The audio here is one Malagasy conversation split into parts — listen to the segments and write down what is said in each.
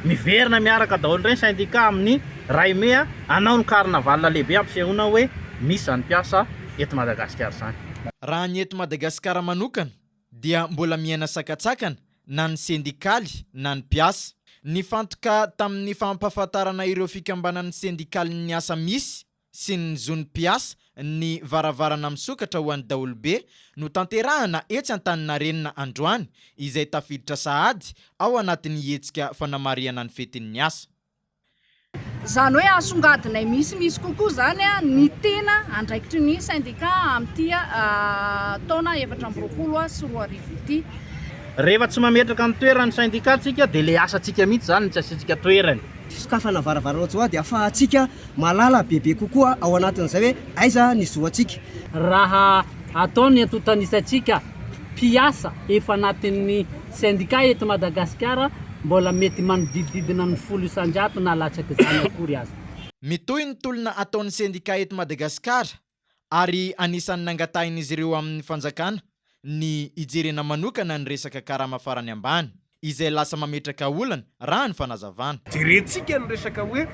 Miverina miaraka daholo indray ny syndicat amin'ny iray mey hanao ny carnaval lehibe hampisehoana hoe misy izany mpiasa eto Madagasikara izany. Raha ny eto Madagasikara manokana dia mbola miaina sakantsakana na ny sendikaly na ny mpiasa. Nifantoka tamin'ny fampahafantarana ireo fikambanan'ny sendikalin'ny asa misy sy ny zon'ny mpiasa ny varavarana misokatra ho an'ny daholobe notanterahana etsy Antaninarenina androany izay tafiditra sahady ao anatin'ny hetsika fanamarihana ny fetin'ny asa. Izany hoe asongadinay misimisy kokoa izany ny tena andraikitry ny sendika amin'ity taona 2024 ity. Rehefa tsy mametraka ny toeran'ny sendika tsika dia ilay asantsika mihitsy izany no tsy asiantsika toerany. Fisokafana varavarana tsy ho ahy dia ahafahantsika mahalala bebe kokoa ao anatin'izay hoe aiza ny zo antsika. Raha atao ny antontan'isantsika mpiasa efa anatin'ny sendika eto Madagasikara, mbola mety manodidididina ny 10% na latsak'izany akory aza. Mitohy ny tolona ataon'ny sendika eto Madagasikara ary anisan'ny nangatahin'izy ireo amin'ny fanjakana ny hijerena manokana ny resaka karama farany ambany, izay lasa mametraka olana raha ny fanazavana. Jerentsika ny resaka hoe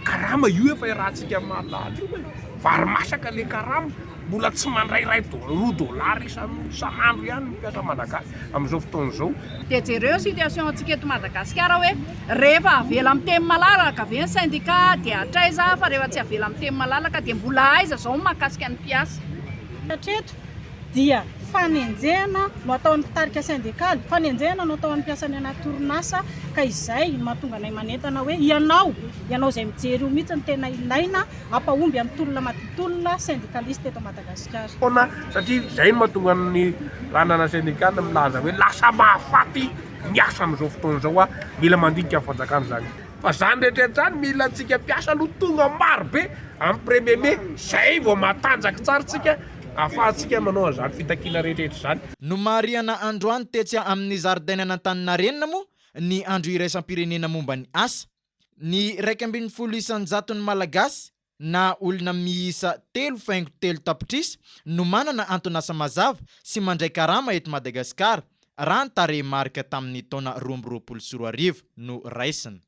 karama io efa iarahantsika mahalala io e, vary masaka le karama, mbola tsy mandray iray roa dollars isan'andro ihany ny mpiasa malagasy amin'izao fotoana izao. Dia jereo ny situation antsika eto Madagasikara hoe rehefa avela miteny malalaka ve ny syndicat dia hatraiza fa rehefa tsy avela miteny malalaka dia mbola aiza izao ny mahakasika ny mpiasa. Hatreto dia fanenjehana no ataon'ny mpitarika sendikaly, fanenjehana no atao amin'ny mpiasa any anaty orinasa ka izay no mahatonga anay manentana hoe ianao, ianao izay mijery io mihitsy no tena ilaina hampahomby amin'ny tolona madio-tolona sendikalista eto Madagasikara. Foana satria izay no mahatonga ny randrana sendikaly milaza hoe lasa mahafaty ny asa amin'izao fotoana izao a, mila mandinika ny fanjakana izany. Fa izany rehetra izany mila antsika mpiasa aloha tonga maro be amin'ny premier mai, izay vao matanjaka tsara tsika ahafahantsika manao an'izany fitakiana rehetra rehetra izany. Nomarihana androany tetsy amin'ny zaridainan'Antaninarenina moa ny andro iraisam-pirenena momba ny asa. Ny 11 isan-jaton'ny Malagasy na olona miisa 3,3 tapitrisa no manana anton'asa mazava sy mandray karama eto Madagasikara raha ny tarehimarika tamin'ny taona 2022 no raisina.